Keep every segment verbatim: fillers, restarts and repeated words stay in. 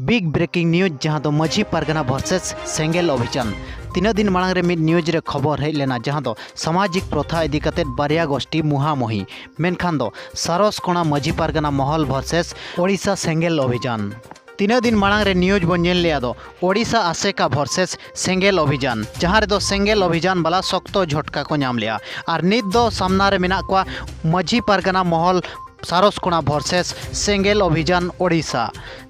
Big breaking news, ᱡᱟᱦᱟᱸ ᱫᱚ Majhi Pargana versus ᱥᱮᱸᱜᱮᱞ ᱚᱵᱷᱤᱡᱟᱱ᱾ ᱛᱤᱱᱟᱹᱜ ᱫᱤᱱ ᱢᱟᱲᱟᱝ ᱨᱮ ᱢᱤᱫ news ᱨᱮ ᱠᱷᱚᱵᱚᱨ ᱦᱮᱡ ᱞᱮᱱᱟ, ᱡᱟᱦᱟᱸ ᱫᱚ ᱥᱟᱢᱟᱡᱤᱠ ᱯᱨᱚᱛᱷᱟ ᱤᱫᱤ ᱠᱟᱛᱮᱫ ᱵᱟᱨᱭᱟ ᱜᱳᱥᱴᱤ ᱢᱩᱦᱟᱢᱩᱦᱤ᱾ ᱢᱮᱱᱠᱷᱟᱱ ᱫᱚ ᱥᱟᱨᱚᱥ ᱠᱚᱬᱟ ᱢᱟᱹᱡᱷᱤ ᱯᱟᱨᱜᱟᱱᱟ ᱢᱚᱦᱚᱞ versus ᱳᱰᱤᱥᱟ ᱥᱮᱸᱜᱮᱞ ᱚᱵᱷᱤᱡᱟᱱ᱾ ᱛᱤᱱᱟᱹᱜ ᱫᱤᱱ ᱢᱟᱲᱟᱝ ᱨᱮ news ᱵᱚᱱ ᱧᱮᱞ ᱞᱮᱫᱟ ᱫᱚ ᱳᱰᱤᱥᱟ ᱟᱥᱮᱠᱟ versus ᱥᱮᱸᱜᱮᱞ ᱚᱵᱷᱤᱡᱟᱱ, ᱡᱟᱦᱟᱸ ᱨᱮᱫᱚ ᱥᱮᱸᱜᱮᱞ ᱚᱵᱷᱤᱡᱟᱱ ᱵᱟᱞᱟ ᱥᱚᱠᱛᱚ ᱡᱷᱚᱴᱠᱟ ᱠᱚ ᱧᱟᱢ ᱞᱮᱫᱟ᱾ ᱟᱨ ᱱᱤᱛ ᱫᱚ ᱥᱟᱢᱱᱟ ᱨᱮ ᱢᱮᱱᱟᱜ ᱠᱚᱣᱟ ᱢᱟᱹᱡᱷᱤ ᱯᱟᱨᱜᱟᱱᱟ ᱢᱚᱦᱚᱞ ᱥᱟᱨᱚᱥ ᱠᱚᱬᱟ versus ᱥᱮᱸᱜᱮᱞ ᱚᱵᱷᱤᱡᱟᱱ ᱳᱰᱤᱥᱟ,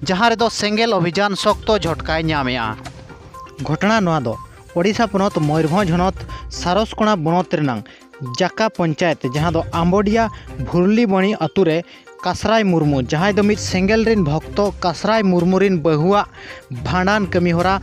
ᱡᱟᱦᱟᱸ ᱨᱮᱫᱚ ᱥᱮᱸᱜᱮᱞ ᱚᱵᱷᱤᱡᱟᱱ ᱥᱚᱠᱛᱚ ᱡᱷᱚᱴᱠᱟᱭ ᱧᱟᱢᱮᱜᱼᱟ᱾ ᱜᱷᱚᱴᱚᱱᱟ ᱱᱚᱣᱟ ᱫᱚ ᱳᱰᱤᱥᱟ ᱯᱚᱱᱚᱛ ᱢᱚᱭᱩᱨᱵᱷᱚᱸᱡᱽ ᱦᱚᱱᱚᱛ ᱥᱟᱨᱚᱥ ᱠᱚᱬᱟ ᱵᱚᱱᱚᱛ ᱨᱮᱱᱟᱝ ᱡᱟᱠᱟ ᱯᱚᱧᱪᱟᱭᱮᱛ, ᱡᱟᱦᱟᱸ ᱫᱚ ᱟᱢᱵᱚᱰᱤᱭᱟ ᱵᱷᱩᱨᱞᱤᱵᱚᱱᱤ ᱟᱛᱳ ᱨᱮ ᱠᱟᱥᱨᱟᱭ ᱢᱩᱨᱢᱩ, ᱡᱟᱦᱟᱸᱭ ᱫᱚ ᱢᱤᱫ ᱥᱮᱸᱜᱮᱞ ᱨᱤᱱ ᱵᱷᱚᱠᱛᱚ ᱠᱟᱥᱨᱟᱭ ᱢᱩᱨᱢᱩ ᱨᱤᱱ ᱵᱟᱹᱦᱩᱣᱟᱜ ᱵᱷᱟᱸᱰᱟᱱ ᱠᱟᱹᱢᱤ ᱦᱚᱨᱟ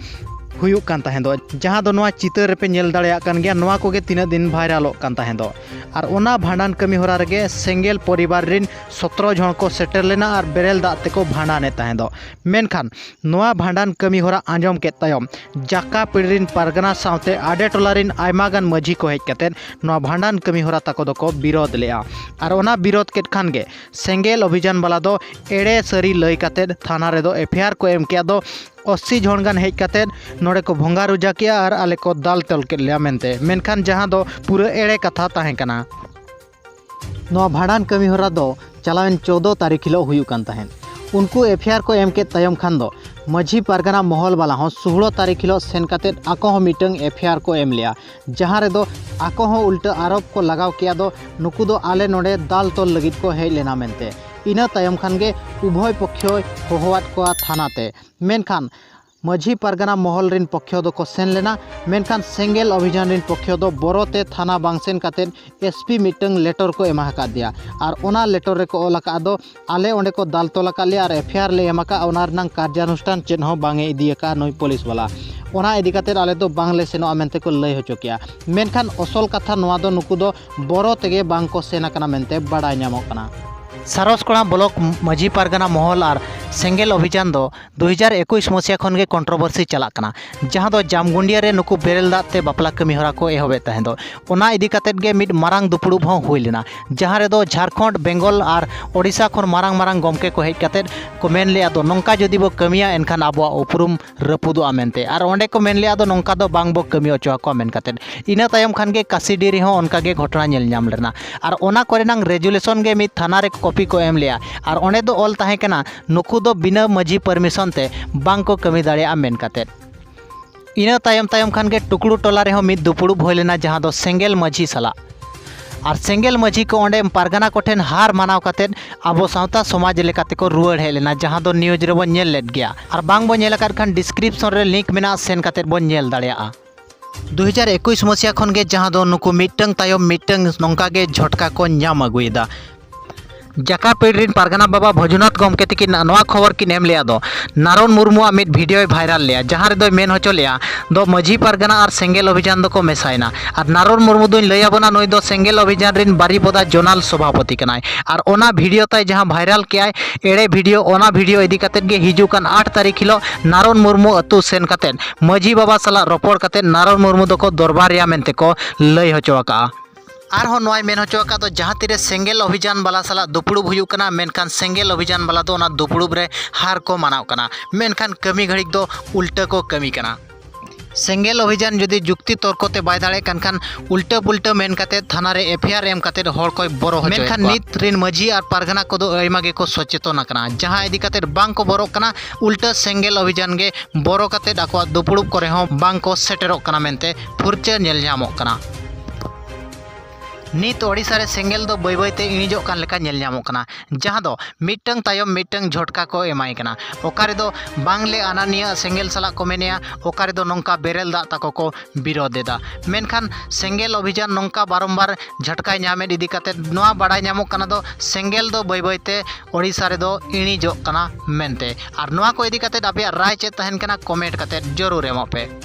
ᱦᱩᱭᱩᱜ ᱠᱟᱱ ᱛᱟᱦᱮᱸ ᱫᱚ, ᱡᱟᱦᱟᱸ ᱫᱚ ᱱᱚᱣᱟ ᱪᱤᱛᱟᱹᱨ ᱨᱮᱯᱮ ᱧᱮᱞ ᱫᱟᱲᱮᱭᱟᱜ ᱠᱟᱱ ᱜᱮᱭᱟ᱾ ᱱᱚᱣᱟ ᱠᱚᱜᱮ ᱛᱤᱱᱟᱹᱜ ᱫᱤᱱ ᱵᱷᱟᱭᱨᱟᱞᱚᱜ ᱠᱟᱱ ᱛᱟᱦᱮᱸ ᱫᱚ᱾ ᱟᱨ ᱚᱱᱟ ᱵᱷᱟᱸᱰᱟᱱ ᱠᱟᱹᱢᱤ ᱦᱚᱨᱟ ᱨᱮᱜᱮ ᱥᱮᱸᱜᱮᱞ ᱯᱚᱨᱤᱵᱟᱨ ᱨᱤᱱ ᱥᱚᱛᱨᱚ ᱡᱚᱱ ᱠᱚ ᱥᱮᱴᱮᱨ ᱞᱮᱱᱟ ᱟᱨ ᱵᱮᱨᱮᱞ ᱫᱟᱜ ᱛᱮᱠᱚ ᱵᱷᱟᱸᱰᱟᱱᱮᱫ ᱛᱟᱦᱮᱸ ᱫᱚ᱾ ᱢᱮᱱᱠᱷᱟᱱ ᱱᱚᱣᱟ ᱵᱷᱟᱸᱰᱟᱱ ᱠᱟᱹᱢᱤ ᱦᱚᱨᱟ ᱟᱸᱡᱚᱢ ᱠᱮᱫ ᱛᱟᱭᱚᱢ ᱡᱟᱠᱟ ᱯᱤᱲ ᱨᱤᱱ ᱯᱟᱨᱜᱟᱱᱟ ᱥᱟᱶᱛᱮ ᱟᱰᱮ ᱴᱚᱞᱟ ᱨᱤᱱ ᱟᱭᱢᱟ ᱜᱟᱱ ᱢᱟᱹᱡᱷᱤ ᱠᱚ ᱦᱮᱡ ᱠᱟᱛᱮᱫ ᱱᱚᱣᱟ ᱵᱷᱟᱸᱰᱟᱱ ᱠᱟᱹᱢᱤ ᱦᱚᱨᱟ ᱛᱟᱠᱚ ᱫᱚᱠᱚ ᱵᱤᱨᱳᱫ ᱞᱮᱫᱼᱟ᱾ ᱟᱨ ᱚᱱᱟ ᱵᱤᱨᱳᱫ ᱠᱮᱫ ᱠᱷᱟᱱ ᱜᱮ ᱥᱮᱸᱜᱮᱞ ᱚᱵᱷᱤᱡᱟᱱ ᱵᱟᱞᱟ ᱫᱚ ᱮᱲᱮ ᱥᱟᱹᱨᱤ ᱞᱟᱹᱭ ᱠᱟᱛᱮᱫ ᱛᱷᱟᱱᱟ ᱨᱮᱫᱚ ᱮᱯᱷ ᱟᱭ ᱟᱨ ᱠᱚ ᱮᱢ ᱠᱮᱫ ᱫᱚ᱾ ᱟᱥᱤ ᱡᱚᱱ ᱜᱟᱱ ᱦᱮᱡ ᱠᱟᱛᱮᱫ ᱱᱚᱰᱮ ᱠᱚ ᱵᱷᱚᱸᱜᱟ ᱨᱩᱡᱟ ᱠᱮᱫᱼᱟ ᱟᱨ ᱟᱞᱮ ᱠᱚ ᱫᱟᱞ ᱛᱚᱞ ᱠᱮᱫ ᱞᱮᱭᱟ ᱢᱮᱱᱛᱮ, ᱢᱮᱱᱠᱷᱟᱱ ᱡᱟᱦᱟᱸ ᱫᱚ ᱯᱩᱨᱟᱹ ᱮᱲᱮ ᱠᱟᱛᱷᱟ ᱛᱟᱦᱮᱸ ᱠᱟᱱᱟ᱾ ᱱᱚᱣᱟ ᱵᱷᱟᱸᱰᱟᱱ ᱠᱟᱹᱢᱤ ᱦᱚᱨᱟ ᱫᱚ ᱪᱟᱞᱟᱣᱮᱱ ᱪᱳᱫᱚ ᱛᱟᱹᱨᱤᱠᱷ ᱦᱤᱞᱳᱜ ᱦᱩᱭᱩᱜ ᱠᱟᱱ ᱛᱟᱦᱮᱸᱫ᱾ ᱩᱱᱠᱩ ᱮᱯᱷ ᱟᱭ ᱟᱨ ᱠᱚ ᱮᱢ ᱠᱮᱫ ᱛᱟᱭᱚᱢ ᱠᱷᱟᱱ ᱫᱚ ᱢᱟᱹᱡᱷᱤ ᱯᱟᱨᱜᱟᱱᱟ ᱢᱚᱦᱚᱞ ᱵᱟᱞᱟ ᱦᱚᱸ ᱥᱳᱦᱞᱳ ᱛᱟᱹᱨᱤᱠᱷ ᱦᱤᱞᱳᱜ ᱥᱮᱱ ᱠᱟᱛᱮᱫ ᱟᱠᱚ ᱦᱚᱸ ᱢᱤᱫᱴᱟᱝ ᱮᱯᱷ ᱟᱭ ᱟᱨ ᱠᱚ ᱮᱢ ᱞᱮᱜᱼᱟ, ᱡᱟᱦᱟᱸ ᱨᱮᱫᱚ ᱟᱠᱚ ᱦᱚᱸ ᱩᱞᱴᱟᱹ ᱟᱨᱳᱯ ᱠᱚ ᱞᱟᱜᱟᱣ ᱠᱮᱜᱼᱟ ᱫᱚ ᱱᱩᱠᱩ ᱫᱚ ᱟᱞᱮ ᱱᱚᱰᱮ ᱫᱟᱞ ᱛᱚᱞ ᱞᱟᱹᱜᱤᱫ ᱠᱚ ᱦᱮᱡ ᱞᱮᱱᱟ ᱢᱮᱱᱛᱮ᱾ ᱤᱱᱟᱹ ᱛᱟᱭᱚᱢ ᱠᱷᱟᱱ ᱜᱮ ᱩᱵᱷᱚᱭ ᱯᱚᱠᱷᱭᱚᱭ ᱦᱚᱦᱚᱣᱟᱫ ᱠᱚᱣᱟ ᱛᱷᱟᱱᱟ ᱛᱮ᱾ ᱢᱮᱱᱠᱷᱟᱱ ᱢᱟᱹᱡᱷᱤ ᱯᱟᱨᱜᱟᱱᱟ ᱢᱚᱦᱚᱞ ᱨᱤᱱ ᱯᱚᱠᱷᱭᱚ ᱫᱚᱠᱚ ᱥᱮᱱ ᱞᱮᱱᱟ, ᱢᱮᱱᱠᱷᱟᱱ ᱥᱮᱸᱜᱮᱞ ᱚᱵᱷᱤᱡᱟᱱ ᱨᱤᱱ ᱯᱚᱠᱷᱭᱚ ᱫᱚ ᱵᱚᱨᱚ ᱛᱮ ᱛᱷᱟᱱᱟ ᱵᱟᱝ ᱥᱮᱱ ᱠᱟᱛᱮᱫ ᱮᱥ ᱯᱤ ᱢᱤᱫᱴᱟᱝ ᱞᱮᱴᱚᱨ ᱠᱚ ᱮᱢᱟ ᱟᱠᱟᱫ ᱫᱮᱭᱟ᱾ ᱟᱨ ᱚᱱᱟ ᱞᱮᱴᱚᱨ ᱨᱮᱠᱚ ᱚᱞ ᱟᱠᱟᱫ ᱫᱚ, ᱟᱞᱮ ᱚᱸᱰᱮ ᱠᱚ ᱫᱟᱞ ᱛᱚᱞ ᱟᱠᱟᱫ ᱞᱮᱭᱟ ᱟᱨ ᱮᱯᱷ ᱟᱭ ᱟᱨ ᱞᱮ ᱮᱢ ᱟᱠᱟᱫᱼᱟ, ᱚᱱᱟ ᱨᱮᱱᱟᱝ ᱠᱟᱨᱡᱟᱱᱩᱥᱴᱷᱟᱱ ᱪᱮᱫ ᱦᱚᱸ ᱵᱟᱝ ᱮ ᱤᱫᱤ ᱟᱠᱟᱫᱼᱟ ᱱᱩᱭ ᱯᱩᱞᱤᱥ ᱵᱟᱞᱟ᱾ ᱚᱱᱟ ᱤᱫᱤ ᱠᱟᱛᱮᱫ ᱟᱞᱮ ᱫᱚ ᱵᱟᱝ ᱞᱮ ᱥᱮᱱᱚᱜᱼᱟ ᱢᱮᱱᱛᱮ ᱠᱚ ᱞᱟᱹᱭ ᱦᱚᱪᱚ ᱠᱮᱜᱼᱟ᱾ ᱢᱮᱱᱠᱷᱟᱱ ᱚᱥᱚᱞ ᱠᱟᱛᱷᱟ ᱱᱚᱣᱟ ᱫᱚ ᱱᱩᱠᱩ ᱫᱚ ᱵᱚᱨᱚ ᱛᱮᱜᱮ ᱵᱟᱝ ᱠᱚ ᱥᱮᱱ ᱟᱠᱟᱱᱟ ᱢᱮᱱᱛᱮ ᱵᱟᱰᱟᱭ ᱧᱟᱢᱚᱜ ᱠᱟᱱᱟ᱾ ᱥᱟᱨᱚᱥᱠᱚᱲᱟ ᱵᱞᱚᱠ ᱢᱟᱹᱡᱷᱤ ᱯᱟᱨᱜᱟᱱᱟ ᱢᱚᱦᱚᱞ ᱟᱨ ᱥᱮᱸᱜᱮᱞ ᱚᱵᱷᱤᱡᱟᱱ ᱫᱚ ᱫᱩ ᱦᱟᱡᱟᱨ ᱮᱠᱩᱥ ᱢᱚᱥᱤᱭᱟ ᱠᱷᱚᱱ ᱜᱮ ᱠᱚᱱᱴᱨᱳᱵᱷᱟᱨᱥᱤ ᱪᱟᱞᱟᱜ ᱠᱟᱱᱟ, ᱡᱟᱦᱟᱸ ᱫᱚ ᱡᱟᱢᱜᱩᱱᱰᱤᱭᱟ ᱨᱮ ᱱᱩᱠᱩ ᱵᱮᱨᱮᱞ ᱫᱟᱜ ᱛᱮ ᱵᱟᱯᱞᱟ ᱠᱟᱹᱢᱤ ᱦᱚᱨᱟ ᱠᱚ ᱮᱦᱚᱵᱮᱫ ᱛᱟᱦᱮᱸ ᱫᱚ᱾ ᱚᱱᱟ ᱤᱫᱤ ᱠᱟᱛᱮᱫ ᱜᱮ ᱢᱤᱫ ᱢᱟᱨᱟᱝ ᱫᱩᱯᱲᱩᱵ ᱦᱚᱸ ᱦᱩᱭ ᱞᱮᱱᱟ, ᱡᱟᱦᱟᱸ ᱨᱮᱫᱚ ᱡᱷᱟᱲᱠᱷᱚᱸᱰ, ᱵᱮᱝᱜᱚᱞ ᱟᱨ ᱳᱰᱤᱥᱟ ᱠᱷᱚᱱ ᱢᱟᱨᱟᱝ ᱢᱟᱨᱟᱝ ᱜᱚᱢᱠᱮ ᱠᱚ ᱦᱮᱡ ᱠᱟᱛᱮᱫ ᱠᱚ ᱢᱮᱱ ᱞᱮᱫᱼᱟ ᱫᱚ, ᱱᱚᱝᱠᱟ ᱡᱩᱫᱤ ᱵᱚ ᱠᱟᱹᱢᱤᱭᱟ ᱮᱱᱠᱷᱟᱱ ᱟᱵᱚᱣᱟᱜ ᱩᱯᱨᱩᱢ ᱨᱟᱹᱯᱩᱫᱚᱜᱼᱟ ᱢᱮᱱᱛᱮ᱾ ᱟᱨ ᱚᱸᱰᱮ ᱠᱚ ᱢᱮᱱ ᱞᱮᱫᱼᱟ ᱫᱚ, ᱱᱚᱝᱠᱟ ᱫᱚ ᱵᱟᱝ ᱵᱚ ᱠᱟᱹᱢᱤ ᱦᱚᱪᱚ ᱟᱠᱚᱣᱟ ᱢᱮᱱ ᱠᱟᱛᱮᱫ᱾ ᱤᱱᱟᱹ ᱛᱟᱭᱚᱢ ᱠᱷᱟᱱ ᱜᱮ ᱠᱟᱥᱤᱰᱤ ᱨᱮᱦᱚᱸ ᱚᱱᱠᱟ ᱜᱮ ᱜᱷᱚᱴᱚᱱᱟ ᱧᱮᱞ ᱧᱟᱢ ᱞᱮᱱᱟ᱾ ᱟᱨ ᱚᱱᱟ ᱠᱚᱨᱮᱱᱟᱝ ᱨᱮᱡᱩᱞᱮᱥᱚᱱ ᱜᱮ ᱢᱤᱫ ᱛᱷᱟᱱᱟ ᱨᱮ ᱠᱚᱯᱤ ᱠᱚ ᱮᱢ ᱞᱮᱫᱼᱟ᱾ ᱟᱨ ᱚᱸᱰᱮ ᱫᱚ ᱚᱞ ᱛᱟᱦᱮᱸ ᱠᱟᱱᱟ, ᱱᱩᱠᱩ ᱫᱚ ᱵᱤᱱᱟᱹ ᱢᱟᱹᱡᱷᱤ ᱯᱟᱨᱢᱤᱥᱚᱱ ᱛᱮ ᱵᱟᱝ ᱠᱚ ᱠᱟᱹᱢᱤ ᱫᱟᱲᱮᱭᱟᱜᱼᱟ ᱢᱮᱱ ᱠᱟᱛᱮᱫ᱾ ᱤᱱᱟᱹ ᱛᱟᱭᱚᱢ ᱛᱟᱭᱚᱢ ᱠᱷᱟᱱ ᱜᱮ ᱴᱩᱠᱲᱩ ᱴᱚᱞᱟ ᱨᱮᱦᱚᱸ ᱢᱤᱫ ᱫᱩᱯᱲᱩᱵ ᱦᱩᱭ ᱞᱮᱱᱟ, ᱡᱟᱦᱟᱸ ᱫᱚ ᱥᱮᱸᱜᱮᱞ ᱢᱟᱹᱡᱷᱤ ᱥᱟᱞᱟᱜ᱾ ᱟᱨ ᱥᱮᱸᱜᱮᱞ ᱢᱟᱹᱡᱷᱤ ᱠᱚ ᱚᱸᱰᱮ ᱯᱟᱨᱜᱟᱱᱟ ᱠᱚᱴᱷᱮᱱ ᱦᱟᱨ ᱢᱟᱱᱟᱣ ᱠᱟᱛᱮᱫ ᱟᱵᱚ ᱥᱟᱶᱛᱟ ᱥᱚᱢᱟᱡᱽ ᱞᱮᱠᱟ ᱛᱮᱠᱚ ᱨᱩᱣᱟᱹᱲ ᱦᱮᱡ ᱞᱮᱱᱟ, ᱡᱟᱦᱟᱸ ᱫᱚ ᱱᱤᱭᱩᱡᱽ ᱨᱮᱵᱚᱱ ᱧᱮᱞ ᱞᱮᱫ ᱜᱮᱭᱟ᱾ ᱟᱨ ᱵᱟᱝ ᱵᱚᱱ ᱧᱮᱞ ᱟᱠᱟᱫ ᱠᱷᱟᱱ ᱰᱤᱥᱠᱨᱤᱯᱥᱚᱱ ᱨᱮ ᱞᱤᱝᱠ ᱢᱮᱱᱟᱜᱼᱟ, ᱥᱮᱱ ᱠᱟᱛᱮᱫ ᱵᱚᱱ ᱧᱮᱞ ᱫᱟᱲᱮᱭᱟᱜᱼᱟ᱾ ᱫᱩ ᱦᱟᱡᱟᱨ ᱮᱠᱩᱥ ᱢᱚᱥᱤᱭᱟ ᱠᱷᱚᱱ ᱜᱮ ᱡᱟᱦᱟᱸ ᱫᱚ ᱱᱩᱠᱩ ᱢᱤᱫᱴᱟᱝ ᱛᱟᱭᱚᱢ ᱢᱤᱫᱴᱟᱝ ᱱᱚᱝᱠᱟ ᱜᱮ ᱡᱷᱚᱴᱠᱟ ᱠᱚ ᱧᱟᱢ ᱟᱹᱜᱩᱭᱮᱫᱟ᱾ ᱡᱟᱠᱟᱯᱤᱲ ᱨᱤᱱ ᱯᱟᱨᱜᱟᱱᱟ ᱵᱟᱵᱟ ᱵᱷᱚᱡᱩᱱᱟᱛᱷ ᱜᱚᱢᱠᱮ ᱛᱤᱠᱤᱱ ᱱᱚᱣᱟ ᱠᱷᱚᱵᱚᱨ ᱠᱤᱱ ᱮᱢ ᱞᱮᱫᱼᱟ ᱫᱚ, ᱱᱟᱨᱚᱱ ᱢᱩᱨᱢᱩᱣᱟᱜ ᱢᱤᱫ ᱵᱷᱤᱰᱤᱭᱳᱭ ᱵᱷᱟᱭᱨᱟᱞ ᱞᱮᱫᱼᱟ, ᱡᱟᱦᱟᱸ ᱨᱮᱫᱚᱭ ᱢᱮᱱ ᱦᱚᱪᱚ ᱞᱮᱫᱼᱟ ᱫᱚ ᱢᱟᱹᱡᱷᱤ ᱯᱟᱨᱜᱟᱱᱟ ᱟᱨ ᱥᱮᱸᱜᱮᱞ ᱚᱵᱷᱤᱡᱟᱱ ᱫᱚᱠᱚ ᱢᱮᱥᱟᱭᱮᱱᱟ᱾ ᱟᱨ ᱱᱟᱨᱚᱱ ᱢᱩᱨᱢᱩ ᱫᱚᱧ ᱞᱟᱹᱭ ᱟᱵᱚᱱᱟ, ᱱᱩᱭ ᱫᱚ ᱥᱮᱸᱜᱮᱞ ᱚᱵᱷᱤᱡᱟᱱ ᱨᱤᱱ ᱵᱟᱨᱤᱯᱚᱫᱟ ᱡᱳᱱᱟᱞ ᱥᱚᱵᱷᱟᱯᱚᱛᱤ ᱠᱟᱱᱟᱭ᱾ ᱟᱨ ᱚᱱᱟ ᱵᱷᱤᱰᱤᱭᱳ ᱛᱟᱭ ᱡᱟᱦᱟᱸ ᱵᱷᱟᱭᱨᱟᱞ ᱠᱮᱜᱼᱟᱭ, ᱮᱲᱮ ᱵᱷᱤᱰᱤᱭᱳ, ᱚᱱᱟ ᱵᱷᱤᱰᱤᱭᱳ ᱤᱫᱤ ᱠᱟᱛᱮᱫ ᱜᱮ ᱦᱤᱡᱩᱜ ᱠᱟᱱ ᱟᱴ ᱛᱟᱹᱨᱤᱠᱷ ᱦᱤᱞᱳᱜ ᱱᱟᱨᱚᱱ ᱢᱩᱨᱢᱩ ᱟᱹᱛᱩ ᱥᱮᱱ ᱠᱟᱛᱮᱫ ᱢᱟᱹᱡᱷᱤ ᱵᱟᱵᱟ ᱥᱟᱞᱟᱜ ᱨᱚᱯᱚᱲ ᱠᱟᱛᱮᱫ ᱱᱟᱨᱚᱱ ᱢᱩᱨᱢᱩ ᱫᱚᱠᱚ ᱫᱚᱨᱵᱟᱨᱮᱭᱟ ᱢᱮᱱᱛᱮ ᱠᱚ ᱞᱟᱹᱭ ᱦᱚᱪᱚ ᱟᱠᱟᱜᱼᱟ᱾ ᱟᱨᱦᱚᱸ ᱱᱚᱣᱟᱭ ᱢᱮᱱ ᱦᱚᱪᱚ ᱟᱠᱟᱫ ᱫᱚ, ᱡᱟᱦᱟᱸ ᱛᱤᱨᱮ ᱥᱮᱸᱜᱮᱞ ᱚᱵᱷᱤᱡᱟᱱ ᱵᱟᱞᱟ ᱥᱟᱞᱟᱜ ᱫᱩᱯᱲᱩᱵ ᱦᱩᱭᱩᱜ ᱠᱟᱱᱟ, ᱢᱮᱱᱠᱷᱟᱱ ᱥᱮᱸᱜᱮᱞ ᱚᱵᱷᱤᱡᱟᱱ ᱵᱟᱞᱟ ᱫᱚ ᱚᱱᱟ ᱫᱩᱯᱲᱩᱵ ᱨᱮ ᱦᱟᱨ ᱠᱚ ᱢᱟᱱᱟᱣ ᱠᱟᱱᱟ, ᱢᱮᱱᱠᱷᱟᱱ ᱠᱟᱹᱢᱤ ᱜᱷᱟᱹᱲᱤᱡ ᱫᱚ ᱩᱞᱴᱟᱹ ᱠᱚ ᱠᱟᱹᱢᱤ ᱠᱟᱱᱟ᱾ ᱥᱮᱸᱜᱮᱞ ᱚᱵᱷᱤᱡᱟᱱ ᱡᱩᱫᱤ ᱡᱩᱠᱛᱤ ᱛᱚᱨᱠᱚ ᱛᱮ ᱵᱟᱭ ᱫᱟᱲᱮᱭᱟᱜ ᱠᱟᱱ ᱠᱷᱟᱱ, ᱩᱞᱴᱟᱹ ᱯᱩᱞᱴᱟᱹ ᱢᱮᱱ ᱠᱟᱛᱮ ᱛᱷᱟᱱᱟ ᱨᱮ ᱮᱯᱷ ᱟᱭ ᱟᱨ ᱮᱢ ᱠᱟᱛᱮ ᱦᱚᱲ ᱠᱚᱭ ᱵᱚᱨᱚ ᱦᱚᱪᱚᱭᱮᱫ ᱢᱮᱱᱠᱷᱟᱱ ᱠᱚᱣᱟ᱾ ᱱᱤᱛ ᱨᱤᱱ ᱢᱟᱹᱡᱷᱤ ᱟᱨ ᱯᱟᱨᱜᱟᱱᱟ ᱠᱚᱫᱚ ᱟᱭᱢᱟ ᱜᱮᱠᱚ ᱥᱚᱪᱮᱛᱚᱱ ᱟᱠᱟᱱᱟ, ᱡᱟᱦᱟᱸ ᱤᱫᱤ ᱠᱟᱛᱮ ᱵᱟᱝ ᱠᱚ ᱵᱚᱨᱚᱜ ᱠᱟᱱᱟ, ᱩᱞᱴᱟᱹ ᱥᱮᱸᱜᱮᱞ ᱚᱵᱷᱤᱡᱟᱱ ᱜᱮ ᱵᱚᱨᱚ ᱠᱟᱛᱮ ᱟᱠᱚᱣᱟᱜ ᱫᱩᱯᱲᱩᱵ ᱠᱚᱨᱮ ᱦᱚᱸ ᱵᱟᱝ ᱠᱚ ᱥᱮᱴᱮᱨᱚᱜ ᱠᱟᱱᱟ ᱢᱮᱱᱛᱮ ᱯᱷᱩᱨᱪᱟᱹ ᱧᱮᱞ ᱧᱟᱢᱚᱜ ᱠᱟᱱᱟ᱾ ᱱᱤᱛ ᱳᱰᱤᱥᱟ ᱨᱮ ᱥᱮᱸᱜᱮᱞ ᱫᱚ ᱵᱟᱹᱭ ᱵᱟᱹᱭ ᱛᱮ ᱤᱬᱤᱡᱚᱜ ᱠᱟᱱ ᱞᱮᱠᱟ ᱧᱮᱞ ᱧᱟᱢᱚᱜ ᱠᱟᱱᱟ, ᱡᱟᱦᱟᱸ ᱫᱚ ᱢᱤᱫᱴᱟᱝ ᱛᱟᱭᱚᱢ ᱢᱤᱫᱴᱟᱝ ᱡᱷᱚᱴᱠᱟ ᱠᱚ ᱮᱢᱟᱭ ᱠᱟᱱᱟ᱾ ᱚᱠᱟ ᱨᱮᱫᱚ ᱵᱟᱝᱞᱮ ᱟᱱᱟᱱᱤᱭᱟᱹ ᱥᱮᱸᱜᱮᱞ ᱥᱟᱞᱟᱜ ᱠᱚ ᱢᱮᱱᱮᱜᱼᱟ, ᱚᱠᱟ ᱨᱮᱫᱚ ᱱᱚᱝᱠᱟ ᱵᱮᱨᱮᱞ ᱫᱟᱜ ᱛᱟᱠᱚ ᱠᱚ ᱵᱤᱨᱳᱫᱷ ᱮᱫᱟ᱾ ᱢᱮᱱᱠᱷᱟᱱ ᱥᱮᱸᱜᱮᱞ ᱚᱵᱷᱤᱡᱟᱱ ᱱᱚᱝᱠᱟ ᱵᱟᱨᱚᱢᱵᱟᱨ ᱡᱷᱟᱴᱠᱟᱭ ᱧᱟᱢᱮᱫ ᱤᱫᱤ ᱠᱟᱛᱮᱫ ᱱᱚᱣᱟ ᱵᱟᱲᱟᱭ ᱧᱟᱢᱚᱜ ᱠᱟᱱᱟ ᱫᱚ, ᱥᱮᱸᱜᱮᱞ ᱫᱚ ᱵᱟᱹᱭ ᱵᱟᱹᱭ ᱛᱮ ᱳᱰᱤᱥᱟ ᱨᱮᱫᱚ ᱤᱬᱤᱡᱚᱜ ᱠᱟᱱᱟ ᱢᱮᱱᱛᱮ᱾ ᱟᱨ ᱱᱚᱣᱟ ᱠᱚ ᱤᱫᱤ ᱠᱟᱛᱮᱫ ᱟᱯᱮᱭᱟᱜ ᱨᱟᱭ ᱪᱮᱫ ᱛᱟᱦᱮᱱ ᱠᱟᱱᱟ, ᱠᱚᱢᱮᱱᱴ ᱠᱟᱛᱮᱫ ᱡᱚᱨᱩᱨ ᱮᱢᱚᱜ ᱯᱮ᱾